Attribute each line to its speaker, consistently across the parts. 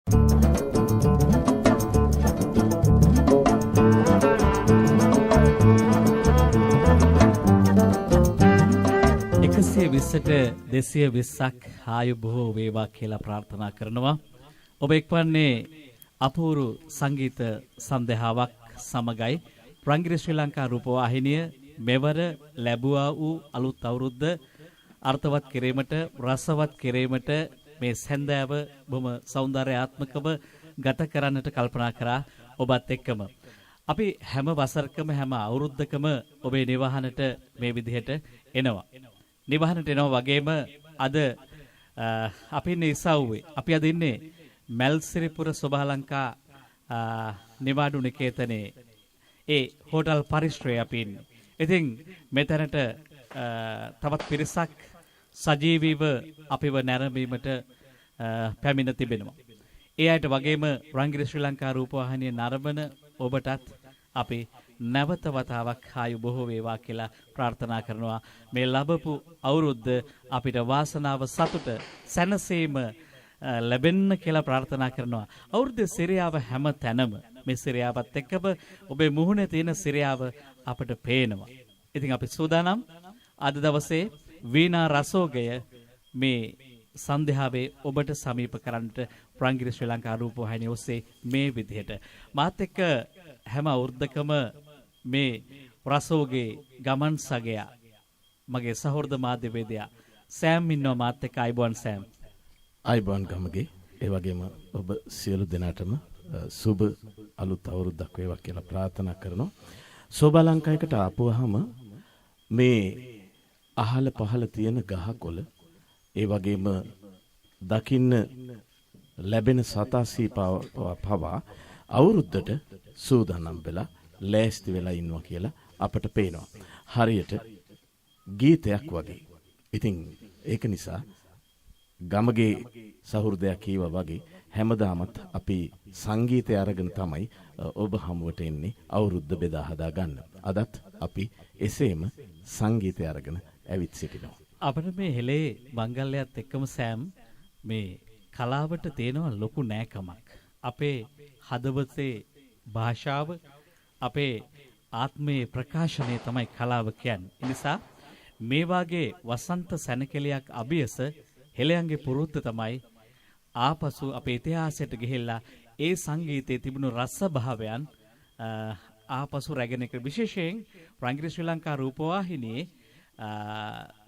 Speaker 1: 120ට 220ක් ආයු බොහෝ වේවා කියලා ප්‍රාර්ථනා කරනවා. ඔබ එක්වන්නේ අපූර්ව සංගීත සන්ධ්‍යාවක් සමගයි. රංගිරි ශ්‍රී ලංකා රූපවාහිනිය මෙවර ලැබුවා වූ අලුත් අවුරුද්ද අර්ථවත් කිරීමට, රසවත් කිරීමට මේ සැන්දෑව බොහොම සෞන්දර්යාත්මකව ගත කරන්නට කල්පනා කරා ඔබත් එක්කම. අපි හැම වසරකම හැම අවුරුද්දකම ඔබේ නිවහනට මේ විදිහට එනවා. නිවහනට එනවා වගේම අද අපි ඉන්නේ ඉසව්වේ. අපි අද ඉන්නේ මැල්සිරිපුර සෝභාලංකා නිවාඩු නිකේතනයේ ඒ හෝටල් පරිශ්‍රයේ අපි ඉන්නේ. ඉතින් මෙතනට තවත් පිරිසක් සජීවීව අපිව නැරඹීමට පැමිණ තිබෙනවා. ඒ අයට වගේම රංගිරි ශ්‍රී ලංකා රූපවාහිනිය නරඹන ඔබටත් අපි නැවත වතාවක් ආයු බොහෝ වේවා කියලා ප්‍රාර්ථනා කරනවා. මේ ලැබපු අවුරුද්ද අපිට වාසනාව, සතුට, සැනසීම ලැබෙන්න කියලා ප්‍රාර්ථනා කරනවා. අවුරුද්දේ සිරියාව හැම තැනම මේ සිරියාවත් එක්කම ඔබේ මුහුණේ තියෙන සිරියාව අපට පේනවා. ඉතින් අපි සූදානම් අද දවසේ වීණා රසෝගය මේ සන්ධ්‍යාවේ ඔබට සමීප කරන්නට රංගිරි ශ්‍රී ලංකා රූපවාහිනිය ඔස්සේ මේ විදිහට. මාත් එක්ක හැම අවුරුද්දකම මේ රසෝගේ ගමන් සගයා මගේ සහෝදර මාධ්‍යවේදියා සෑම් ඉන්නවා මාත් එක්ක. අයිබෝන් සෑම්.
Speaker 2: අයිබෝන් ගමගේ. ඒ වගේම ඔබ සියලු දෙනාටම සුබ අලුත් අවුරුද්දක් වේවා කියලා ප්‍රාර්ථනා කරනවා. සෝභාලංකායකට ආපුවාම මේ අහල පහල තියෙන ගහකොළ, ඒ වගේම දකින්න ලැබෙන සතා පවා අවුරුද්දට සූදානම් වෙලා ලෑස්ති වෙලා ඉන්නවා කියලා අපට පේනවා. හරියට ගීතයක් වගේ. ඉතින් ඒක නිසා ගමගේ සහෘදයා කීවා වගේ හැමදාමත් අපි සංගීතය අරගෙන තමයි ඔබ හමුවට එන්නේ අවුරුද්ද බෙදා හදා ගන්න. අදත් අපි එසේම සංගීතය අරගෙන ඇවිත් සිටිනවා.
Speaker 1: අපිට මේ හෙලේ මංගල්‍යයත් එක්කම සෑම් මේ කලාවට තියෙනවා ලොකු නෑකමක්. අපේ හදවතේ භාෂාව, අපේ ආත්මයේ ප්‍රකාශනය තමයි කලාව කියන්නේ. ඒ නිසා මේ වාගේ වසන්ත සැනකෙලියක් අභියස හෙළයන්ගේ පුරුද්ද තමයි ආපසු අපේ ඉතිහාසයට ගිහිල්ලා ඒ සංගීතයේ තිබුණු රස භාවයන් ආපසු රැගෙන එක. විශේෂයෙන් රංගිරි ශ්‍රී ලංකා රූපවාහිනියේ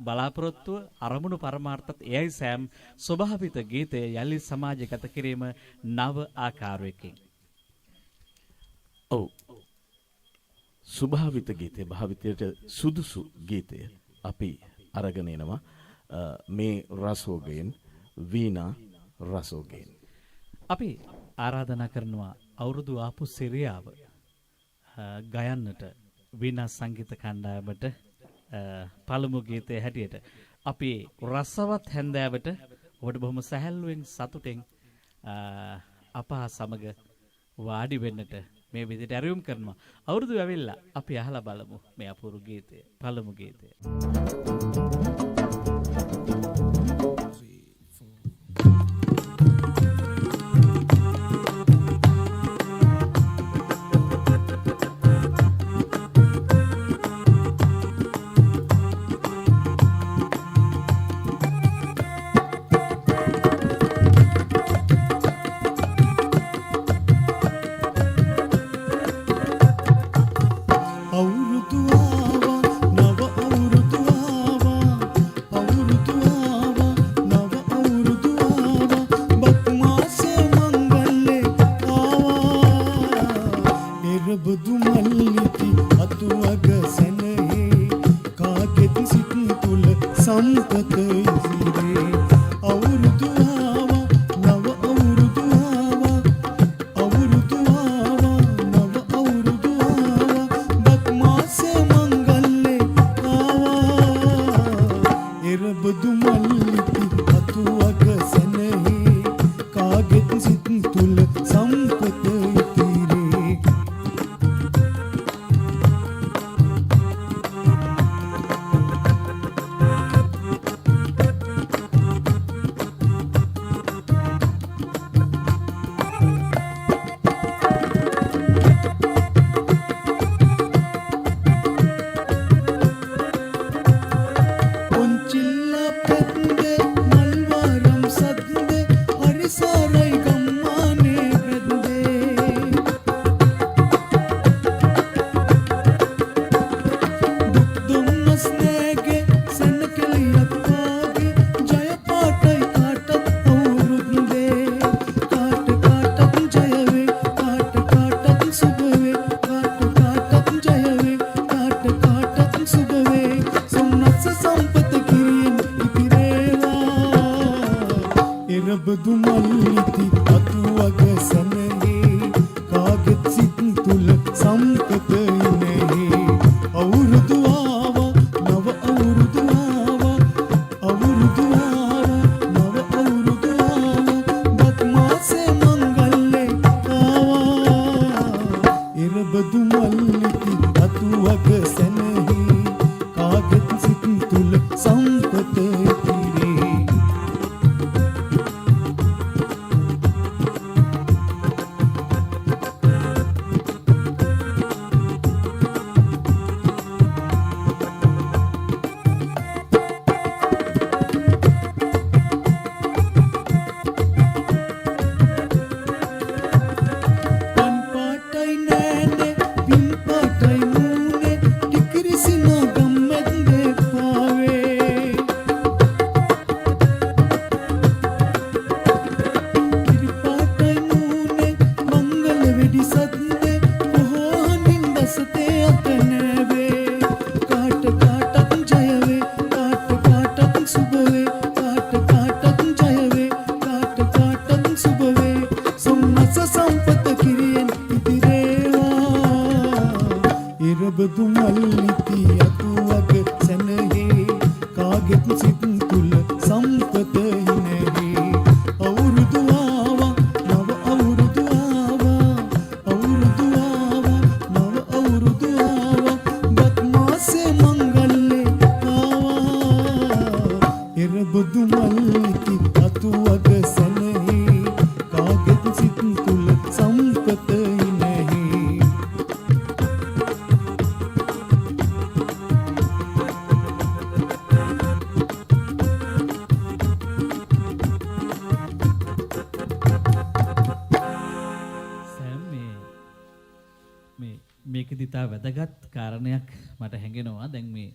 Speaker 1: බලාපොරොත්තුව අරමුණු පරමාර්ථත් එයයි සෑම්, ස්වභාවිත ගීතය යලි සමාජගත කිරීම නව ආකාරයකින්.
Speaker 2: ඔව්. ස්වභාවිත ගීතය, භාවිතයට සුදුසු ගීතය අපි අරගෙන එනවා මේ රසෝගයෙන්, වීණා රසෝගයෙන්.
Speaker 1: අපි ආරාධනා කරනවා අවුරුදු ආපු සිරියාව ගයන්නට වීණා සංගීත කණ්ඩායමට පළමු ගීතය හැටියට. අපි රසවත් හැන්දෑවට ඔබට බොහොම සැහැල්ලුවෙන් සතුටෙන් අප සමග වාඩි වෙන්නට මේ විදිහට ඇරයුම් කරනවා. අවුරුදු ඇවිල්ලා අපි අහලා බලමු මේ අපූර්ව ගීතය, පළමු ගීතය.
Speaker 3: අවුරුදු ආවා නව අවුරුදු ආවා, අවුරුදු ආවා නව අවුරුදු ආවා, බක් මාසේ මංගල්‍යේ ආවා. එරබදු මල්ලිති අතු අග සැනහේ, කාගෙත් සිත් තුල සම්පත ඉසිරේ. අවුරුදු ආවා නව අවුරුදු ආවා, අවුරුදු ආවා නව අවුරුදු ආවා, බක් මාසේ මංගල්‍යේ ආවා. එරබදු මල්ලිති අතු අග සැනහේ, කාගෙත් සිත් තුල සම්පත ඉතිරේ. රස සම්පත කිරියෙන් ඉතිරේවා. ඉරබදු මල්ලිති අතු අග සැනහේ, කාගෙත් සිත් තුල සම්පත හිනහේ. අවුරුදු ආවා, නව අවුරුදු ආවා. අවුරුදු ආවා, නව අවුරුදු ආවා. ගත් මාසේ මංගල්‍යේ ආවා. ඉරබදු මල්ලිති අතු අග සැනහේ, කාගෙත් සිත් තුල සම්පත හිනහේ.
Speaker 1: සෑම්, මේ මේ මේකෙදි තා වැදගත් කාරණයක් මට හැඟෙනවා. දැන් මේ